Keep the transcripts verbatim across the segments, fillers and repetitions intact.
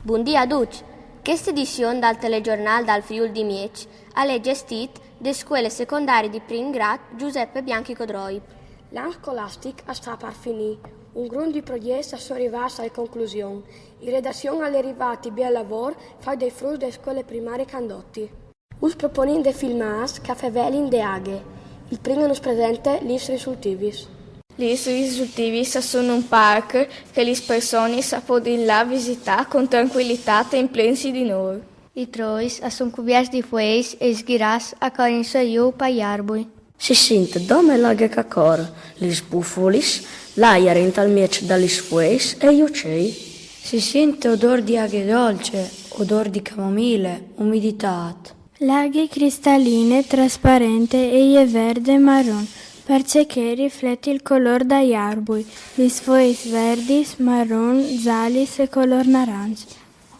Bundì a ducj. Chest edizion dal Telegiornal dal Friûl di Mieç al è gjestît de Scuele Secondarie di Prin Grât Giuseppe Bianchi Codroip. L'an scolastic al sta par finî. Un grum di progjets a son rivâts ae conclusion. In redazion al è rivât il biel lavôr fat dai fruts de Scuele Primarie Candoti. Us proponìn dai filmâts che a fevelin de aghe. Il prin nus presente lis risultivis. Lis risultivis a son un parc che lis personis a podin lâ a visitâ cun trancuilitât e implensi di nôr. I trois a son cuvierts di fueis e i sghirâts a corin sù e jù pai arbui. Si sint dome la aghe che a cor, lis bufulis, l'aiar intal mieç da lis fueis e i ucei. Si sint odôr di aghe dolce, odôr di camomile, umiditât. La aghe cristaline, trasparente e e je verde e maron, parcè che e riflet il colôr dai arbui, lis fueis verdis, maron, zalis e colôr naranç.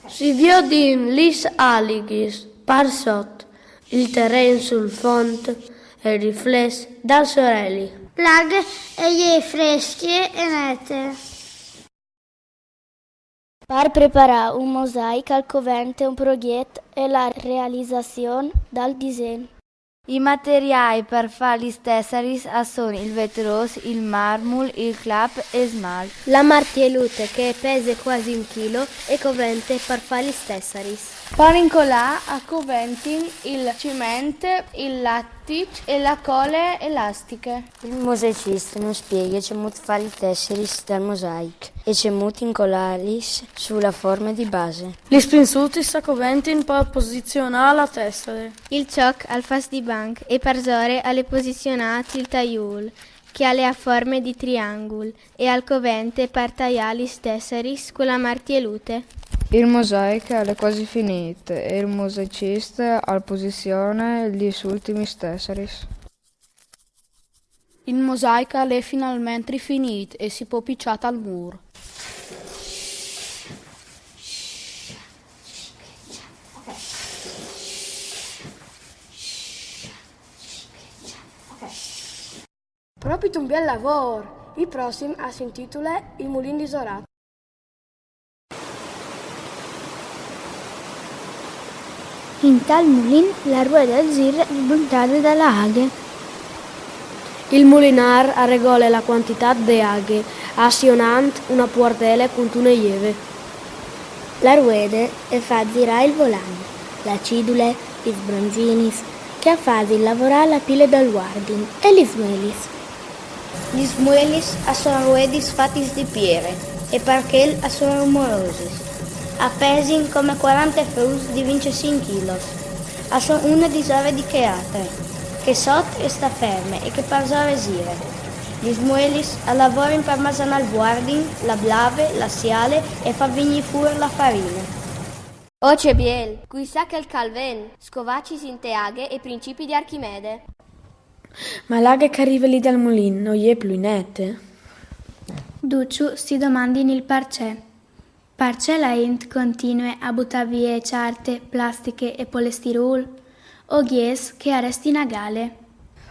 Si viodin lis alighis par sot, il teren sul font e il riflès dal soreli. La aghe e je fresche e nete. Par preparâ un mosaic al covente un progjet e la realizazion dal disen. I materiâi par fâ lis tessaris a son il vetrôs, il marmul, il clap e smalt. La martielute, che e pese cuasi un chilo, e covente par fâ lis tessaris. Par incolâ a coventin il ciment, il lat- tic e la cole elastiche. Il mosaicist nus spieghe cemût fâ lis tessaris dal mosaic e cemût incolâlis su la forme di base. Lis pinzutis a coventin par posizionâ la tessare. Il cjoc al fâs di banc e parsore al è posizionât il taiûl, che al è a forme di triangul, e al covente par taiâ lis tessaris cu la martielute. Il mosaic al è cuasi finît e il mosaicist al posizione lis ultimis tessaris. Il mosaic al è finalmentri finît e si pò piçâ tal mûr. Propit un biel lavôr! Il prossim a s'intitule Il mulin di Sorât. Intal mulin la ruede e zire sbuntade da la aghe. Il mulinâr al regole la cuantitât de aghe, azionant une puartele cuntune jeve. La ruede e fâs zirâ il volant, la cidule, lis bronzinis, che a fasin lavorâ la pile dal vuardin, e lis muelis. Lis muelis a son ruedis fatis di piere e par chel a son rumorosis. A pesin come cuarante fruts di vincjecinc chilos. A son une disore di chê altre, che sot e sta ferme e che parsore e zire. Lis muelis a lavorin par masanâ il vuardin, la blave, la siale e fâ vignî fûr la farine. Oh, ce biel! Cui sa chel che al ven! Scovacis inte aghe e principi di Archimede. Ma la aghe che a rive li dal mulin no je plui nete? Ducj si domandin il parcè. Parcè la int continue a butâ vie çarte, plastiche e polestirûl? O gjes che a restin a gale?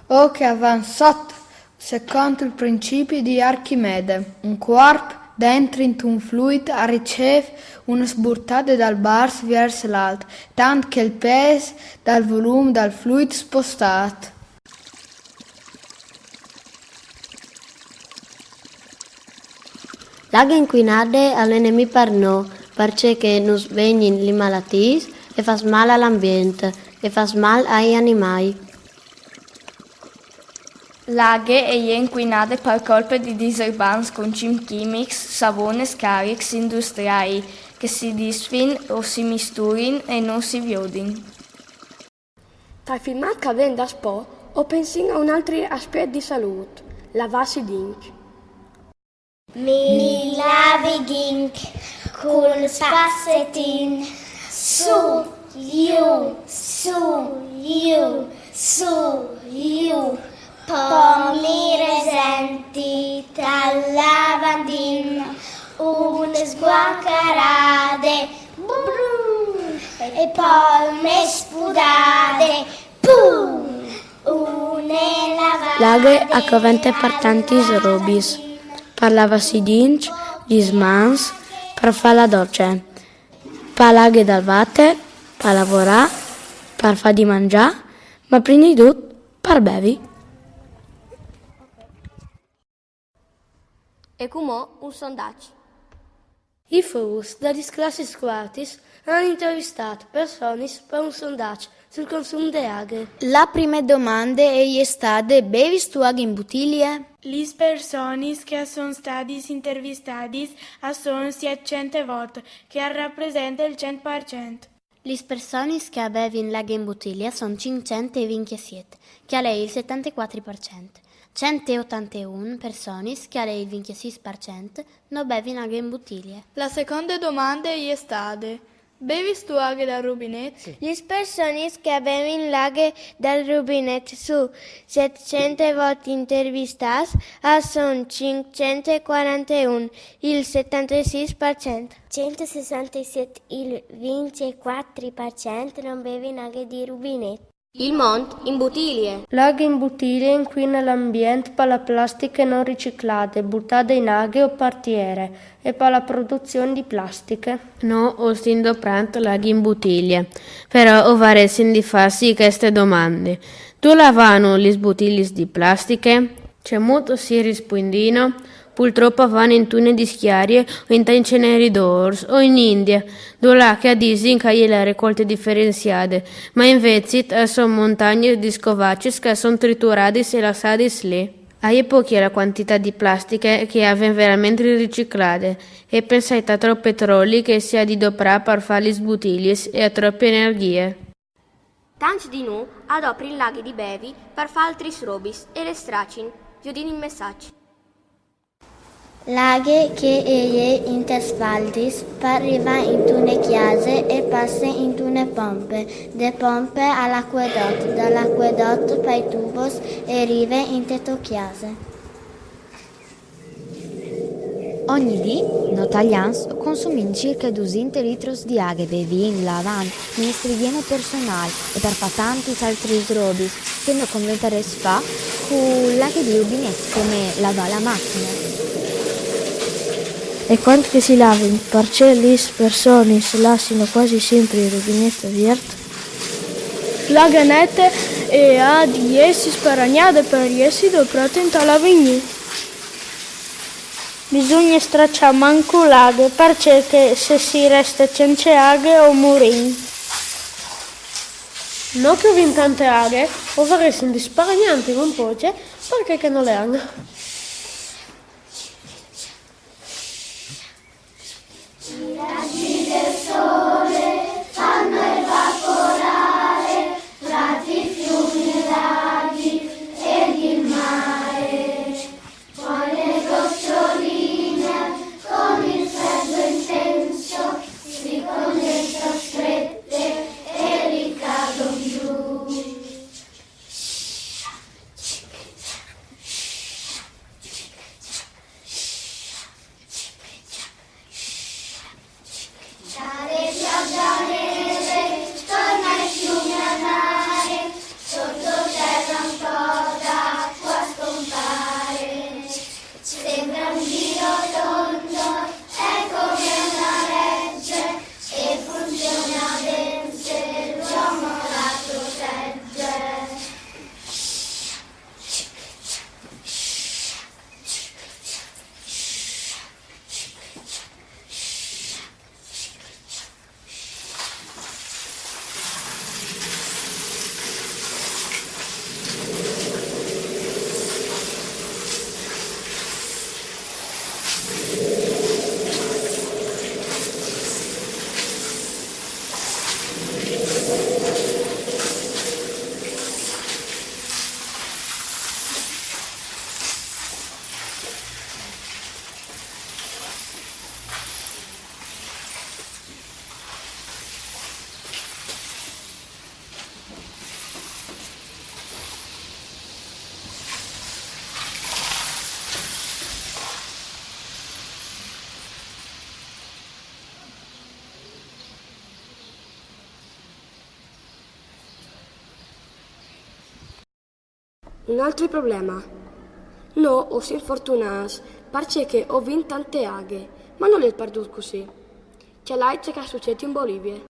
O che a van sot, secont il principi di Archimede. Un cuarp dentri intun fluit al ricêf une sburtade dal bars viers l'alt, tant che il pês dal volum dal fluit spostât. La aghe incuinade al è nemì par nô, parcè che nus vegnin lis malatiis e fâs mâl al ambient e fâs mâl ai animâi. La aghe e je incuinade par colpe di diserbants concim chimics, savons, scarics industriâi, che si disfin o si misturin e no si viodin. Tal filmât che al ven daspò o pensìn a un altri aspiet di salût, lavâsi i dincj. Mi lavi i dincj cul spasetin, sù, jù, sù, jù, sù, jù. Po mi resenti tal lavandin une sguacarade, brum, e po une spudade, pum, une lavade. La aghe a covente par tantis robis, par lavâsi i dincj, lis mans, par fâ la doce. Par laghe dal vater, par lavorâ, par fâ di mangjâ, ma prin di dut par bevi. E cumò un sondaç. I fruts da lis classis cuartis a àn intervistât personis par un sondaç sul consum de aghe. La prime domande e je stade: bevistu aghe in butilie? Lis personis che a son stadis intervistadis a son sietcent e vot, che al rapresente il cent par cent. Lis personis che a bevin l'aghe in butilie a son cinccent e vincjesiet, che al è il setantecuatri par cent. Cent e otanteun personis, che al è il vincjesîs par cent, no bevin aghe in butilie. La seconde domande e je stade: bevistu aghe dal rubinet? Lis personis che a bevin l'aghe dal rubinet su sietcent e vot intervistâts a son cinccent e cuaranteun, il setantesîs par cent. Cent e sessantesiet, il vincjecuatri par cent, no bevin aghe di rubinet. Il mont in butilie. L'aghe in butilie incuine l'ambient par la plastiche no riciclade, butade in aghe o par tiere, e par la produzion di plastiche. Nô o stin doprant l'aghe in butilie, però o varessin di fâsi cheste domande: dulà vano lis butiliis di plastiche? Cemût o si rispuindino? Pultrop a van intune discjarie o intai inceneridôrs o in Indie, dulà che a disin che a je la recolte diferenziade, ma invezit a son montagnis di scovacis che a son trituradis e lassadis li. A je pocje la cuantitât di plastiche che a ven verementri riciclade, e pensait a trop petroli che si à di doprâ par fâ lis butiliis e a trope energjie. Tancj di nô a doprin l'aghe di bevi par fâ altris robis e le stracin. Viodìn il messaç. L'aghe che e je intes valdis par rivâ intune cjase e passe intune pompe, de pompe al acuedot, dal acuedot pai tubos e rive inte tô cjase. Ogni dì, nô talians o consumìn cirche dusinte litros di aghe, bevint, lavant, ministrigint il personâl e par fâ tantis altris robis che no conventarès fâ cu l'aghe di rubinet, come lavâ la machine. E cuant che si lavin, parcè lis personis lassino cuasi simpri il rubinet viert? L'aghe nete e à di jessi sparagnade par jessi doprade int l'avignî. Bisugne straçâ mancul aghe, parcè che se si reste cence aghe o murìn. Nô che o vin tante aghe, o varessin di sparagnânt un pocje, parcè che no le àn. Un altri probleme. Nô o sin fortunâts, parcè che o vin tante aghe, ma nol è pardut cussì. Cjalait ce che sucêt in Bolivie.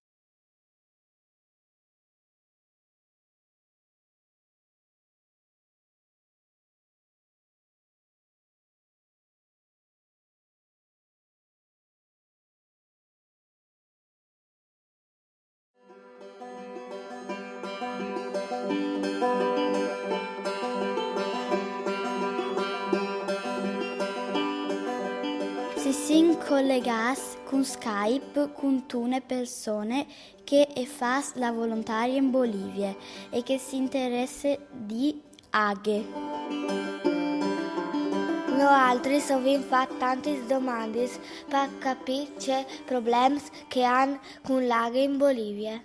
Si sin colegâts cun Skype cuntune persone che e fâs la volontarie in Bolivie e che si interesse di aghe. Noaltris o vin fat tantis domandis par capî ce problems che a àn cun la aghe in Bolivie.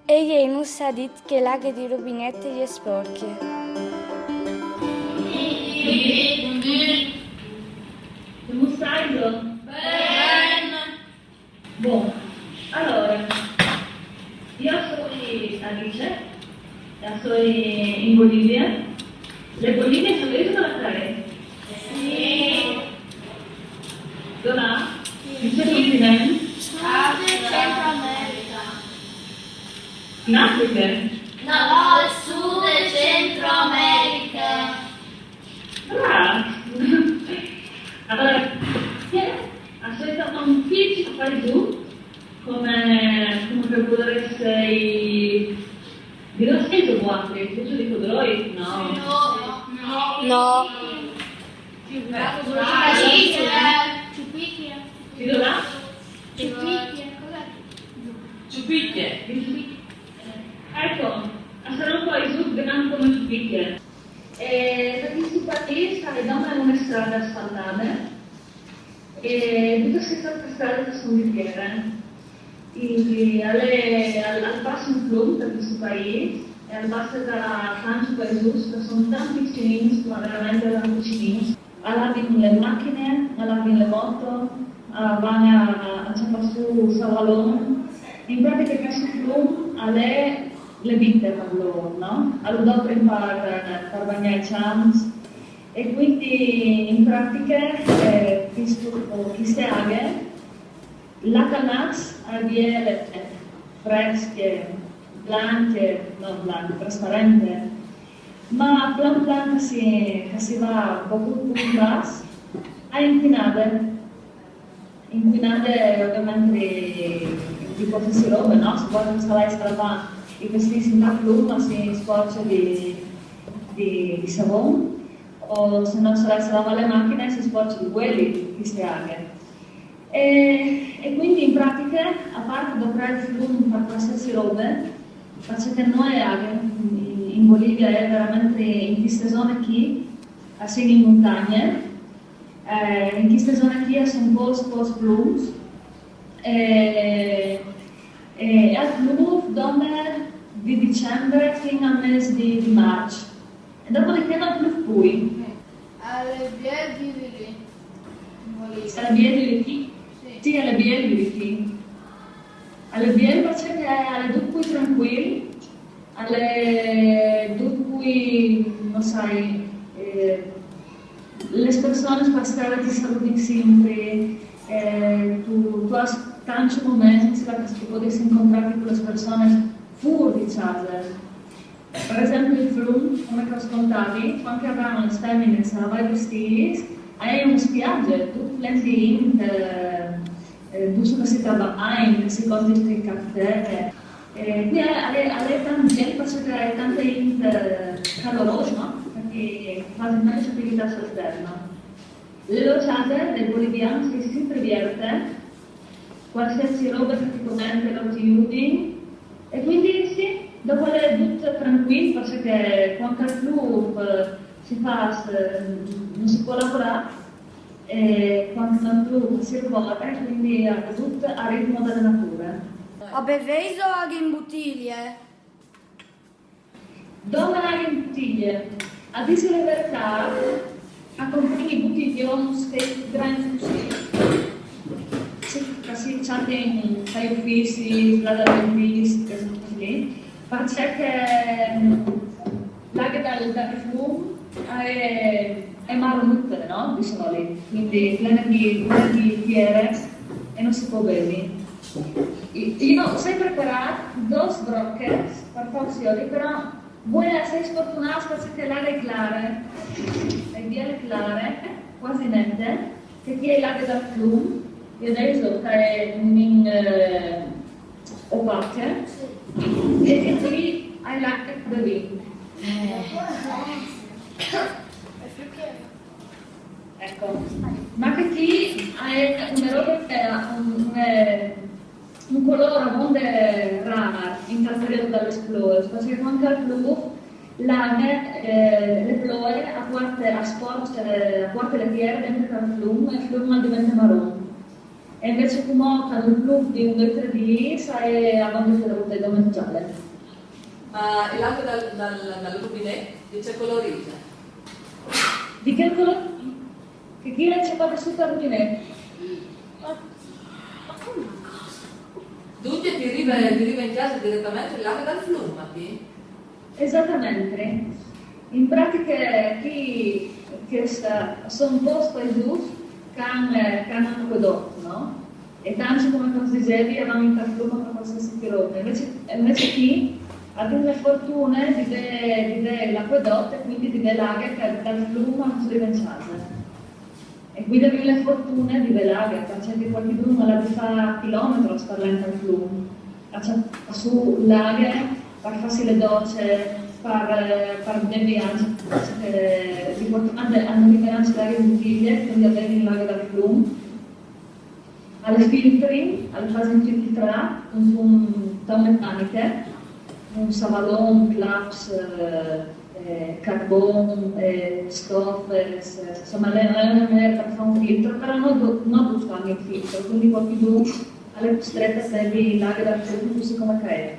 E jê nus à dit che la aghe di rubinete e je sporche. Come stai? Ben. Bon, allora, io sono Alice, sono in Bolivia. Le Bolivie sono isole o terre? Sì. Dov'è? In che continente? Sud Centro America. In Africa? No, Sud Centro America. Brava! Allora, chi è? Aspetta un piccolo paese come, come per poter essere di Roseto Boatri, tu dico Droid? No. No. Ti dov'è? Ciupicchie. Ciupicchie. Ecco, sarà un po' i sud grandi come Ciupicchie. E da questo paese abbiamo una strada asfaltata e tutte queste strade sono di pietre. E al, al, al passa un flum per questo paese e al passa da tanti paesi, sono tanti vicini, ma veramente tanti vicini. A lavin le machine, a lavin le moto, a van a, a cjapâ sù savalon. In pratica chest flum al è le vite par lôr, no? A lu doprin par, par bagnâ i cjamps. E cuindi in pratiche eh, cheste aghe, là che a nas, a viele fresche, blanche, no blanche, trasparente, ma plan plan che si, che si va un poco più in bas, a incuinade. Incuinade ovviamente di, di qualsiasi roba, no? Se vuole installare strada e che si senta più, ma si sporge di, di, di savon, o se no se lava le macchine e si sporge di quelli, queste aghe. E, e quindi in pratica, a parte doprâ il flum par qualsiasi robe, perché noi in, in Bolivia è veramente in queste zone qui, a siamo in montagne, eh, in queste zone qui sono post, post flums, e, e al flum donde di dicembre fino al mese di, di marzo. E dopodiché non più poi. Al è biel di lì. Al è biel di lì? Sì, al è biel di lì. Al è biel perché al è dut pui tranquil, al è dut pui, no sai, eh, le persone par strade ti saludin simpri, eh, tu, tu âs tanti moments che tu podis incontrâti cu le persone fûr di cjase. Par esempli il flum, come che o contavi, cuant che a van lis feminis a lavâ i vestîts, a è une spiaze, dut plen di int, eh, dut ce che si trabaiin, che si contin il cafè. Eh, qui al è, al è tant gent, perché a è tante int calorose, no? Parcè che fasin tantis ativitâts al tern. Le lôr cjasis, dai bolivians, a è simpri vierte, qualsiasi robe che ti comente lôr ti judin. E cuindi sì, dopo al è dut tranquil, parcè che cuant che al plûf si fâs, no si pues lavorâ, e cuant che nol plûf si lavore, cuindi al è dut a ritmo de nature. O bevêso aghe in butilie? Dome aghe in butilie. A dî la veretât, a comprin i butiglions che a son grants cussì, che si cjatin tai uficis, là dal dentist, che son cussì, parcè che l'aghe dal, dal flum e je, e je marmute, no? Di solit, cuindi plene di, plene di piere e no si pues bevi. Io, io ho sempre preparado dos broques per far ciodi, però voi a ser fortunats perché l'aghe è clare, è biele clare, quasi nete, che chi è l'aghe dal flum, e adesso che è in eh, opache, e che qui hai l'aghe da vin. Ecco, ma che chi è una roba che ha un, un, eh, un color abonde rar in tal periodo dal flum, perché con tal flum l'aghe, eh, le ploe a porte a sporce, a porte le tiere dentro tal flum e il flum al diventa maron. E invece come quando il flum di un due tre di sa è abonde che rote dome gialle. Ma l'acqua dal, dal, dal rubinetto di che colore è? Di che colore? Che chi l'è ciapade su dal rubinetto? Dunque ti arriva, ti arriva in casa direttamente l'acqua dal flum, a ti? Esattamente. In pratica chi che sono posti giusti che hanno, che hanno un acquedotto, no? E tanti come che dicevi vanno in tal flum per qualsiasi roba. Invece, invece chi ha la fortuna di avere l'acquedotto e quindi di avere l'acqua che dal flum non si deve in casa. E qui devi la fortuna di avere l'acqua, perché qualcuno l'ha di fare chilometri per andare al flum. Caccia su l'acqua per farsi le docce, per, per bevi anche, eh, di portare anche l'acqua in bottiglie, quindi bevi l'acqua dal flum. Alle filtri, alle fasi filtrà con un, un meccaniche, un savalon, claps, eh, eh, carbon, eh, stofes, eh, insomma, le, le, le, per fare un filtro, però non, non tutti fanno il filtro, quindi qualcuno alle costretti a servire l'acqua dal flum così come che è.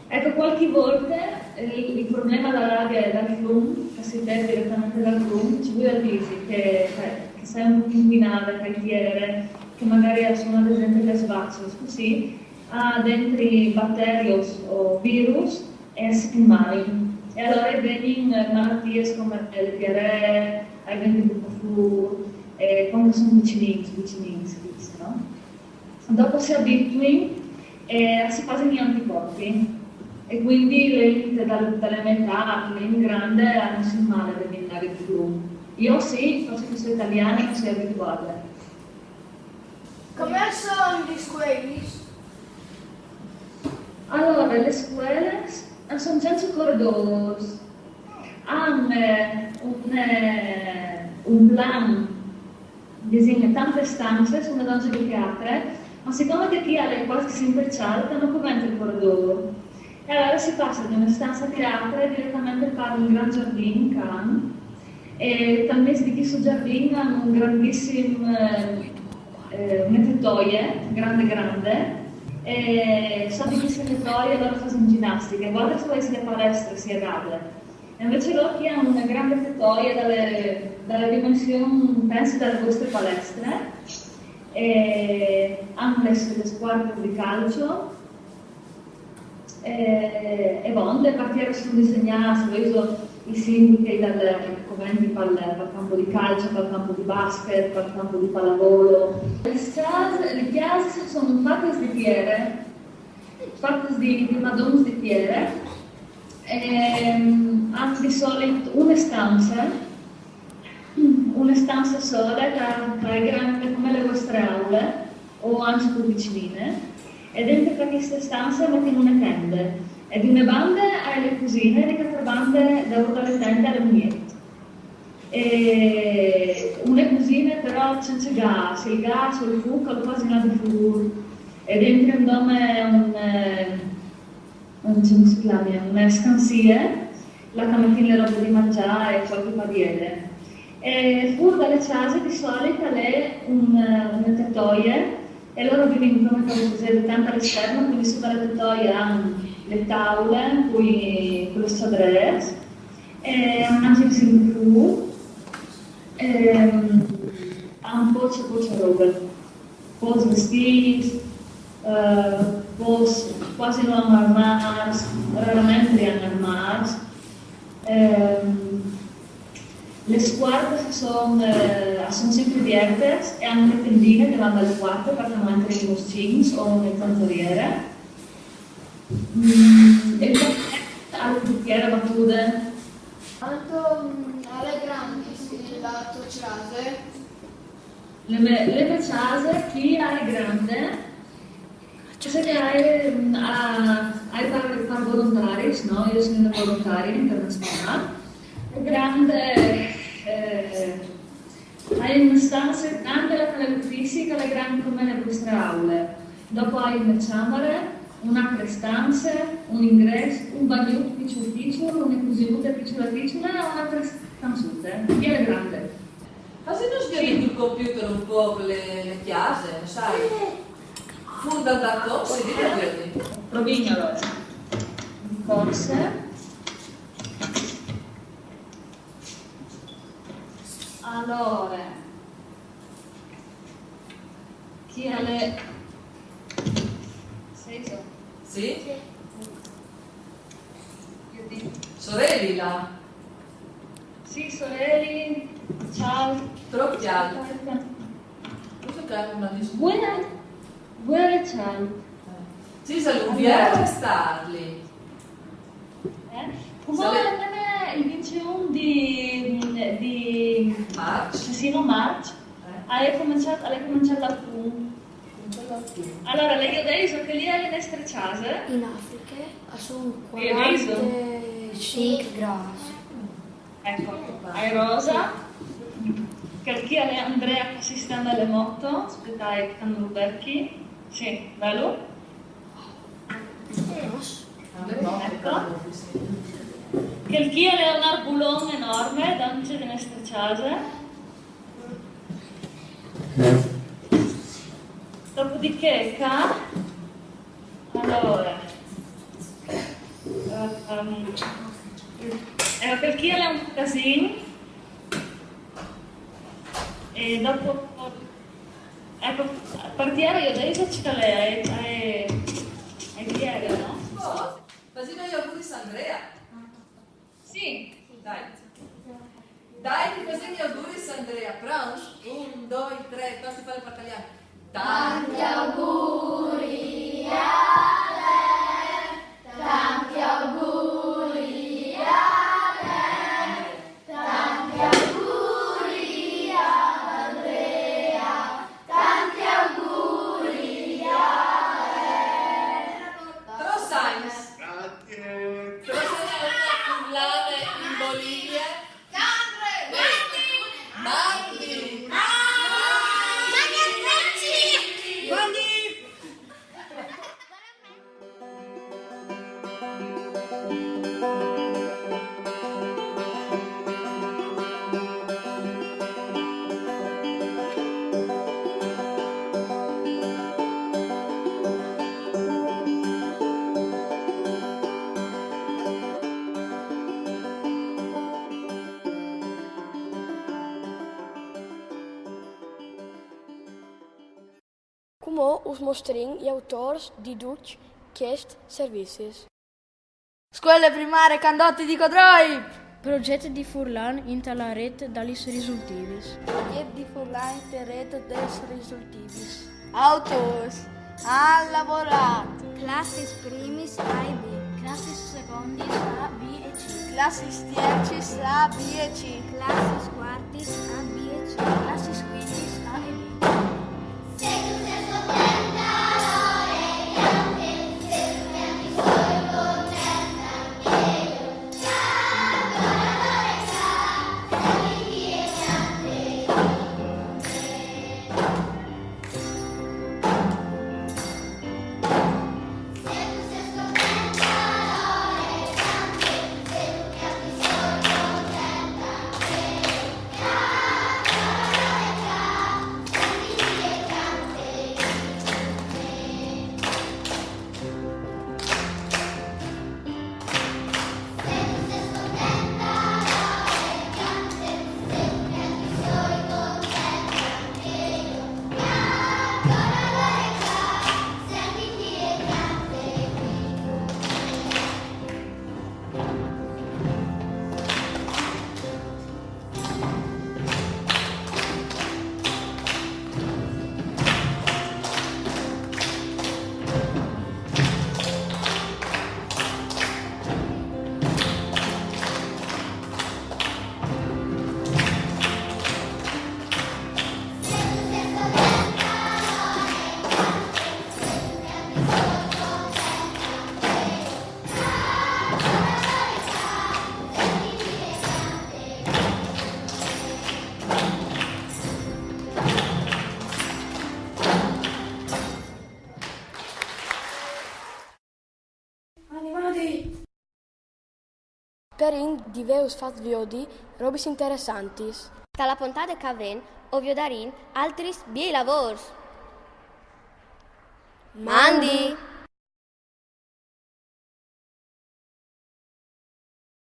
Ecco, qualche volta eh, il problema dell'acqua dal flum, che si beve direttamente dal flum, ci vuole a dire che, che, che sei un po' inquinata, che tiere, che magari ha suonato ad esempio le svacce, così, ha dentro batteri o virus e si male. E allora vengono malattie come le diarree, hai venduto più, eh, quando sono vicinini, vicinini si dice, no? Dopo si abitui e si fanno gli anticorpi e quindi le vite dal, dalle metà, in grande, non si male per andare più. Io sì, forse che sono italiana, non sono abituata. Come sono gli squali? Allora, le scuole sono senza corridori, hanno un, un plan disegna tante stanze, sono davanti di teatro, ma siccome che qui è quasi sempre cialta, non coventa il corridoio. E allora si passa da una stanza teatro direttamente per un gran giardino, can, e dal mezzo di questo giardino hanno un grandissimo, eh, una tettoia, grande grande, e so di queste tettoie loro fanno ginnastica, guarda se le palestre si è date. E invece loro qui hanno una grande tettoia dalle, dalle dimensioni, penso, delle vostre palestre, e hanno le, le squadre di calcio, e, e bon, le partiere sono disegnate, se vedo i simboli dal coventi per, per campo di calcio, per campo di basket, per campo di pallavolo. Le case, le case sono fatte di pietre, fatte di, di madones di pietre, ehm, hanno di solito una stanza, una stanza sola che, che è grande come le vostre aule o anche più vicine, e dentro questa stanza mettiamo una tenda, e di una banda è la cucina e di l'altra banda davanti alle tende è la mugnetta. E una cucina però senza gas, il gas o il fuoco lo quasi non di fur, e dentro un dome un, eh, un, come si chiama, una scansia, là che mettiamo le robe di mangiare e qualche padiere. E fuori dalle case di solito è un, una tettoia, e loro vengono come quando si vede tanto all'esterno, quindi sopra le tettoie hanno le tavole, poi con le sodresse, e mangiano sempre fuori, e hanno poche, poche robe. Pochi vestiti, eh, pochi, quasi non hanno armadi, raramente hanno armadi. Ehm, le Las puartas a son, eh, a son simpri viertas e a àn une tendine che a van dal puarte par che no entre i moscins o une cantoriere. Mm, e il caffè a le portiere batude. Quanto, mm, a l'è grande la to cjase? Le mê, le mê cjase, chi, a l'è grande. Cioè che a è, mm, a, a è par, par volontaris, no? Jo o soi une volontarie internazionâl. Grande, eh, a è une stanse grande, la, chê là che o vês, chê là grande come la vuestre aule. Dopo a è une cjamare, une altre stanse, un ingrès, un bagnut piçul piçul, une cusinute piçule piçule e une altre stansute. Chê là grande. Fasìnus viodi sul computer un pôc le, le cjase, no sai? Fûr dal balcon, sì, dime, viodi. Provìn alore. In corse. Alore. Chi a l'è? Sêso? Sì? Jo o dico. Soreli là. Sì, soreli, cjalt. Trop cjalt. Aspeta. Scusa, caro, ma dis- Vuê, vuê a l'é cjalt. Eh. Sì, se lu vier stât lì. Eh? Come... Sarà il ventiun di, di Març? Sì, sì, no, Març. Eh. A l'é començât, a l'é començât l'autun. Començât l'autun. Alore, le jodêso che lì a l'é la nestre cjase. In Afriche a son quarantecinc gradis. Eco, a l'é rosa. Chel chi a l'é Andrea che a sisteme le moto. Aspetae che lu verchi. Sì, velu. Eco. Chel chi a l'é un arbulon enorme, dancje de nestre cjase. Dopodiché, ca, alore, ehm, eh, chel chi a l'é un casin, e dopo, eco, par tiere jodêso ce che a l'é, a l'é, a l'é tiere, no? Fasìno i auguris a Andrea. Sì. Dai. Dai, che fasìn i auguris a Andrea. Pronts? Un, doi, trê, basta fâ par talian. Tanti auguri, Ale! Tanti auguri, Ale! Tanti auguri ad Andrea! Tanti auguri, Ale! Trop sans. Grazie. Trop sans, furlane in Bolivie. Mandi! Mandi! Mandi! Cumò us mostrìn i autôrs di ducj chescj servicis. Scuele Primare Candotti di Codroip! Progjet di furlan inte la ret da lis risultivis. Progjet di furlan inte ret des risultivis. Autôrs: a àn lavorât classis primis A e B, classis secondis A, B e C, classis tiercis A, B e C, classis cuartis A, B e C, classis cuintis A e B. Sperìn di vèus fat viodi robis interessantis. Ta la pontada ca ven o viodarìn altris biei lavôrs. Mandi!